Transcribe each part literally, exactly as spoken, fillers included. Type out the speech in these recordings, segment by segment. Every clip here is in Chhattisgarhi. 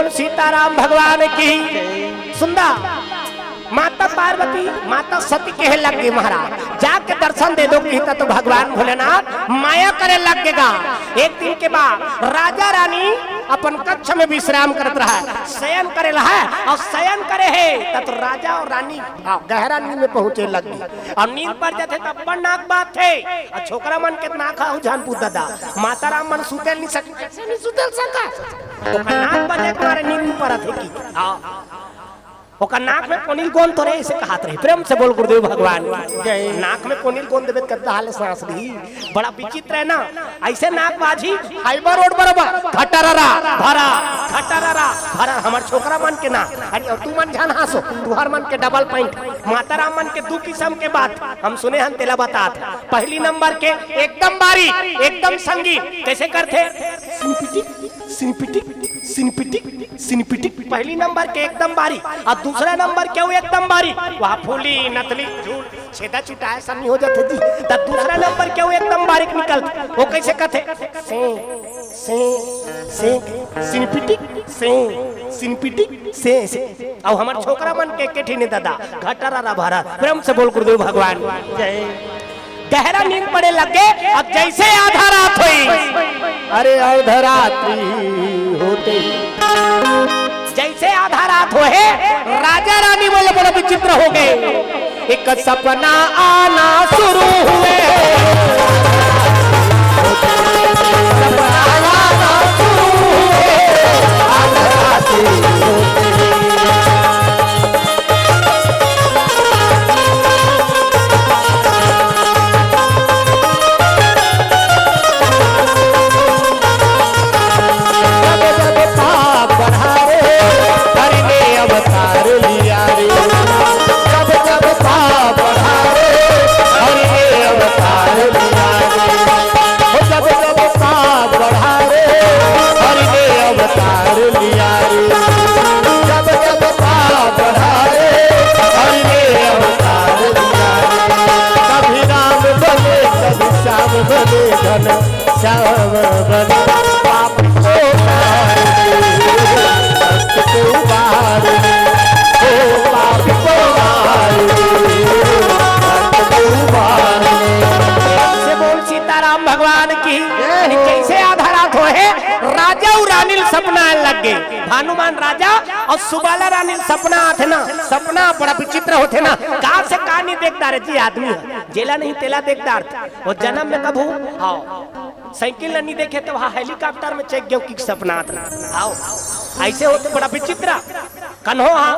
सीताराम भगवान की। सुंदर माता पार्वती, माता सती कहे लग गई, महाराज, जाके दर्शन दे दो, कहिथे तो भगवान भोलेनाथ माया करे लग गेगा। एक दिन के बाद राजा रानी अपन कक्ष में विश्राम करत रहा, शयन करे रहा, अउ शयन करे हे, तब तो राजा अउ रानी, हाँ, गहरा नींद में पहुंचे लग गई। अउ नींद पर जाथे तब बड़ नाक बात थे, अउ छोकरा मन के नाक हा उझान पूत दादा, माता राम मन सुते नहीं सके, कैसे नहीं सुते सका? ओकर नाक बजे के मारे नींद परत हे कि? हाँ। ओकर नाक में कोनिल गोंद तो रहे, इसे कहत रहे। प्रेम से बोल गुरुदेव भगवान। जय। नाक में कोनिल गोंद देबे त कद्दा हाले सांस ली। बड़ा विचित्र है ना। ऐसे नाक बाजी, हाईवा रोड बराबर, घटररा, भरा, घटररा, भरा। हमर छोकरा मन के ना। अरे, अउ तू मन झन हांसो, तुहर मन के डबल पैंट। माता राम मन के दू किसम के बात हम सुने हन, तेला बतात। पहली नंबर के एकदम बारीक, एकदम संगीत। कैसे करथे? सिनपिटिक, सिनपिटिक, सिनपिटिक, सिनपिटिक। पहली नंबर के एकदम बारीक, अउ दूसरा नंबर के वो एकदम बारीक, वहाँ फूली, नथली, झूल, छेदा छुटा ऐसा नहीं हो जाते जी। त दूसरा नंबर के वो एकदम बारीक निकलत, वो कैसे कहते? से, से, से, सिनपिटिक, से, सिनपिटिक, से, से। अउ हमर छोकरा मन के एके ठिन दादा, घटरा रा भरा। प्रेम से बोल गुरुदेव भगवान। जय। गहरा नींद पड़े लग गे। अब जैसे आधा रात होई, अरे अर्धरात्रि होते ही, जैसे आधा रात होहे, राजा रानी बोले, बड़ा विचित्र हो गए। एक सपना आना शुरू हुए, सपना आना शुरू हुए, अर्धरात्रि होते ही। जब जब पाप बढ़ा रे, हरि ने अवतार लिया रे। जब जब पाप बढ़ा रे, हरि ने अवतार लिया रे। ओ जब जब पाप बढ़ा रे, हरि ने अवतार लिया रे। जब जब पाप बढ़ा रे, हरि ने अवतार लिया रे। कभी राम बने, कभी श्याम बने, घन श्याम बने। पाप को मार दे, भक्त को उबार दे। ओ पाप को मार दे, भक्त को उबार दे। से बोल सीताराम भगवान की। जय हो। जैसे आधा रात होहे, राजा अउ रानी ल सपना आए लग गे। भानुमान राजा अउ सुबाला रानी ल सपना आथे ना, सपना बड़ा विचित्र होथे ना। का से का नहीं देखता रे जी आदमी ह, जेला नहीं तेला देखता रे। वो जन्म में कभू, हाँ, साइकिल ल नहीं देखे त वहाँ हेलीकॉप्टर में चढ़ गेंव कि सपना आत रहा। हाँ, ऐसे होथे बड़ा विचित्र। कन्हो हा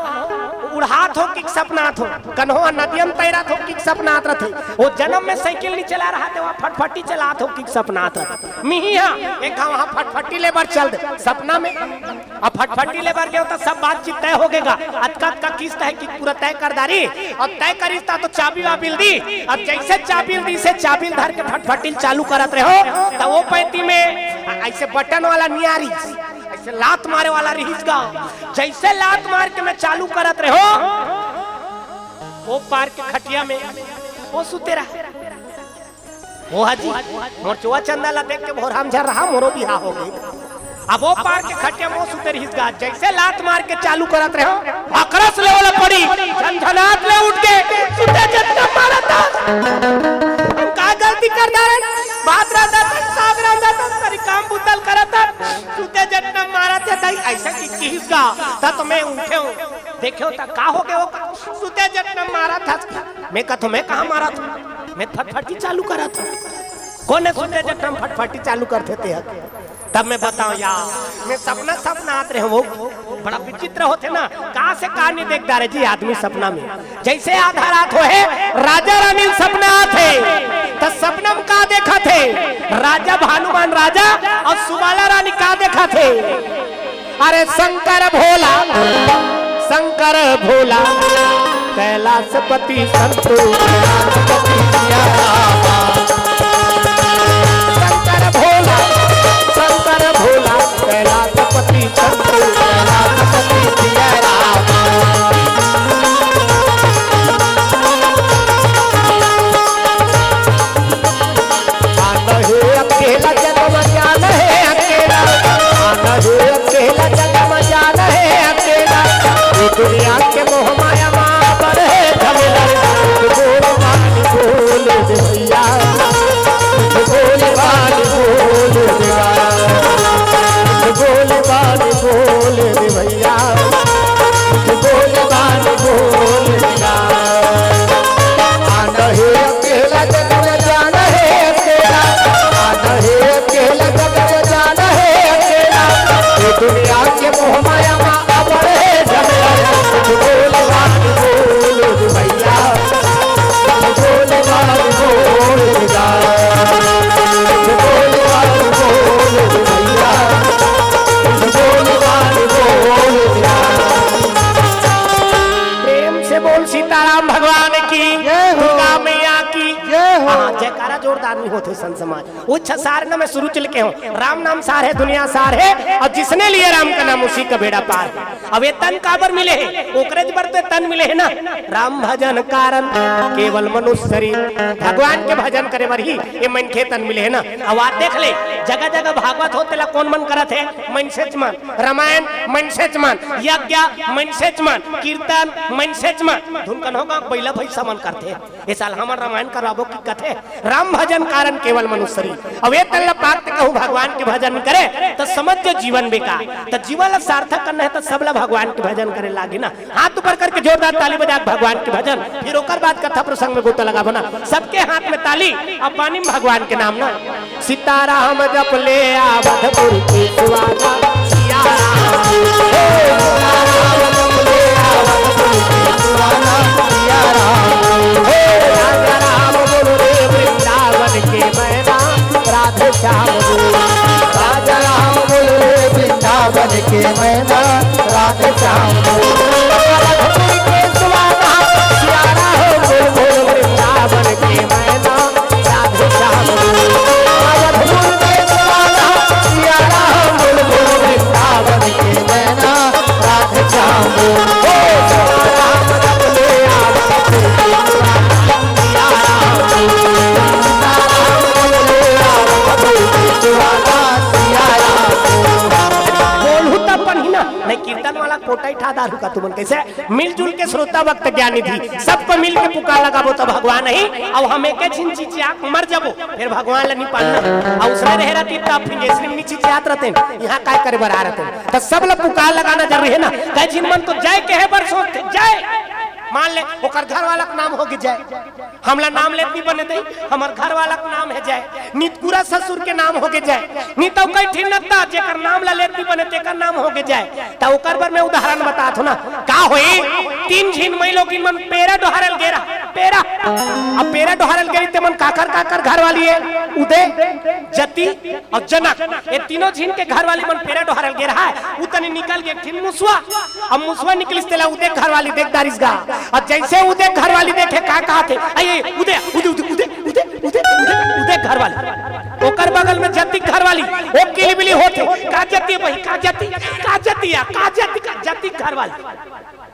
उड़ात हों कि सपनात हों, कन्हो हा नदिया म तैरात हों कि सपनात रथे। वो जन्म में साइकिल नहीं चला रहा त वहाँ फटफटी चलात हों कि सपनात रथे। मिही हा एक घांव वहाँ फटफटी ले बर चल दे सपना में। अब फटफटी ले बर गेंव त सब बातचीत तय हो गेगा। अतका अतका किस्त है कि पूरा तय कर डारी। अब तय करिस त तो चाबी वाबी ल दी। अब जैसे चाबी ल दी से चाबी ल धर के फटफटी ल चालू करत रहे हों त वो पैती में ऐसे बटन वाला नियारी ऐसे लात मारे वाला रिहिस गा। जैसे लात मार के मैं चालू करत रहे हों, वो पार के खटिया में वो सुते रहा। वो हाजी, मोर चोवा चंदा ला देख के भोराम झर रहा, मोरो बिहा हो गई। अब वो पार के खटिया में वो सुते रिहिस गा। जैसे लात मार के चालू करत रहे हों, अकरस ले वाला पड़ी, झनझनात ले उठ के, सुते जतना मारत। हम का गलती कर डारे? बात रहता था, साग रहता था, सारी काम बुतल करत था। सुते जतना मारत हे दाई, ऐसा कि किहिस गा, त तो मैं उठे हों, देखे हों त का हो गे वो का? सुते जतना मारत हस। मैं कथों, मैं कहाँ मारत हों? मैं फटफटी चालू करत हों। कोन हे सुते जतना फटफटी चालू करथे ते हर? तब मैं बताओं यार, मैं सपना सपनात रहे हों, बड़ा विचित्र होथे ना, का से का नहीं देख डारे जी आदमी सपना में। जैसे आधा रात होहे, राजा रानी ल सपना आथे, त सपना म का देखथे? राजा भानुमान राजा अउ सुबाला रानी का देखथे? अरे शंकर भोला, शंकर भोला, कैलाशपति संतु, कैलाशपति सिया रामा। शंकर भोला, शंकर भोला, कैलाशपति संतु, कैलाशपति सिया रामा। आन हे अकेला जग म जान हे अकेला, आन हे अकेला जग म जान आके मोह माया मा अबड़े झमेला, कुछ बोल बात बोल दे भैया, कुछ बोल बात बोल दे जा, कुछ बोल बात बोल दे भैया, कुछ बोल बात बोल दे जा। प्रेम से बोल सीताराम भगवान की, जय हो। दुर्गा मैया की। जय हो। हाँ, जयकारा जोरदार नहीं होते संत समाज। वो अच्छा सार ना, मैं शुरू चल के हूँ। राम नाम सार है, दुनिया सार है, और जिसने लिए राम का नाम उसी का बेड़ा पार है। अब ये तन काबर मिले है, ओकरे बर तो तन मिले है ना। राम भजन कारण केवल मनुष्य शरीर, भगवान के भजन करे बर ही ये मन के तन मिले है ना। अब आ देख ले, जगह जगह भागवत हो तेला कौन मन करत है? मनसेच मन। रामायण मनसेच मन, यज्ञ मनसेच मन, कीर्तन मनसेच मन। धुन कन होगा, बैला भैंसा मन करथे। ए साल हमन रामायण करवाबो कि कथे, राम भजन कारण केवल मनुष्य शरीर। अब ए तल्ला पात कहूँ भगवान के भजन करे, त समझ जो जीवन बेकार। त जीवन ला सार्थक करना है, त सबला भगवान के भजन करे लागे ना। हाथ ऊपर करके जोरदार ताली बजा के भगवान के भजन, फिर ओकर बाद कथा प्रसंग में गोता लगाबो ना। सबके हाथ में ताली, अब बानी में भगवान के नाम ना। सीताराम जप ले आवत गुरु के सुवाना, सिया राम। हे सीताराम जप ले आवत गुरु के सुवाना, सिया राम। हे राजा राम बोल रे वृंदावन के मैना, राधे श्याम बोल। राजा राम बोल रे वृंदावन के मैना, राधे श्याम बोल। अवधपुर के सुवाना, सिया राम बोल बोल वृंदावन के मैना, राधे श्याम बोल। अवधपुर के सुवाना, सिया राम बोल बोल वृंदावन के मैना, राधे श्याम बोल। ओ सिया राम जप ले आवत गुरु के सुवाना, सिया राम बोल। सीता राम बोल ले आवत गुरु के सुवाना, सिया राम बोल। बोलहू त अपन ही ना, नहीं कीर्तन वाला कोटा ही ठा दारू का तुमन कैसे? मिलजुल के श्रोता भक्त ज्ञान निधि, सबको मिल के पुकार लगाबो त भगवान ही। अब हम एके झिन चिचिया मर जबो, फिर भगवान ला नहीं पाना। और उसने रह रहती तब फिर जैसे नहीं चिचियात रहते हैं, यहाँ काय करे बर आ रहते हैं। तो सब ला पुकार लगाना जरूरी है ना। कई झिन मन तो जय कहे बर सोचते, जय। मान ले ओकर घर वाला के नाम हो के जय, हमला नाम लेत नहीं बने दे, हमर घर वाला के नाम है जय, नितकुरा ससुर के नाम हो के जय, नितौ कई ठिन नत्ता जेकर नाम ला लेत नहीं बने तेकर नाम हो के जय। त ओकर बर मैं उदाहरण बतात हूँ ना, का होई? तीन झिन मई लोगिन मन पेरा डोहारल गे रहा, पेरा। अब पेरा डोहारल गे रही, ते मन काकर काकर घर वाली है? उदय, जति और जनक, ये तीनों झिन के घर वाली मन पेरा डोहारल गे रहा है। उ तनी निकल गे एक ठिन मुसवा, अब मुसवा निकलिस तेला उदय घर वाली देख डारिस गा। अब जैसे उदय घर वाली देखे का कहत हे, अये उदय, उदय, उदय, उदय, उदय, उदय, उदय घर वाली, ओकर बगल में जति घर वाली, ओ किलबिली होत हे, का जति भाई, का जति, का जति या, का जति, का जति घर वाली।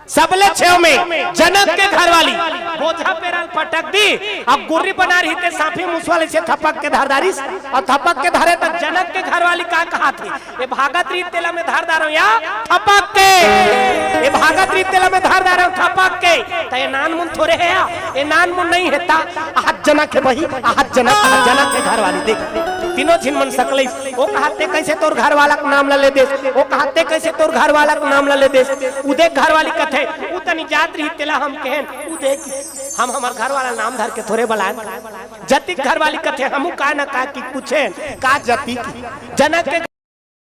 सबले छेव में जनक के घर वाली बोझा पेरा ल पटक दी, अब गुर्री बना रही ते साफी मुसवा ले से थपक के धर डारिस, और थपक के धरे त जनक के घर वाली का कहत हे, ए भागत रीत तेला में धर डारो या थपक के, ए भागत रीत तेला में धर डारो थपक के, त ए नान मुन थोरे हे या, ए नान मुन नहीं हे ता, आहत जनक हे बही, आहत जनक, आहत जनक के घर वाली देख, तीनों झिन मन सकलई ओ कहते कैसे तोर घर वाला के नाम ला ले देस, ओ कहते कैसे तोर घर वाला के नाम ला ले देस। उदय घर वाली कथे, उ तनी जात रही तेला हम कहेन, उदय की हम हमर घर वाला नाम धर के थोरे बलान। जतिक घर वाली कथे, हमू का न का की पूछेन, का जति की। जनक के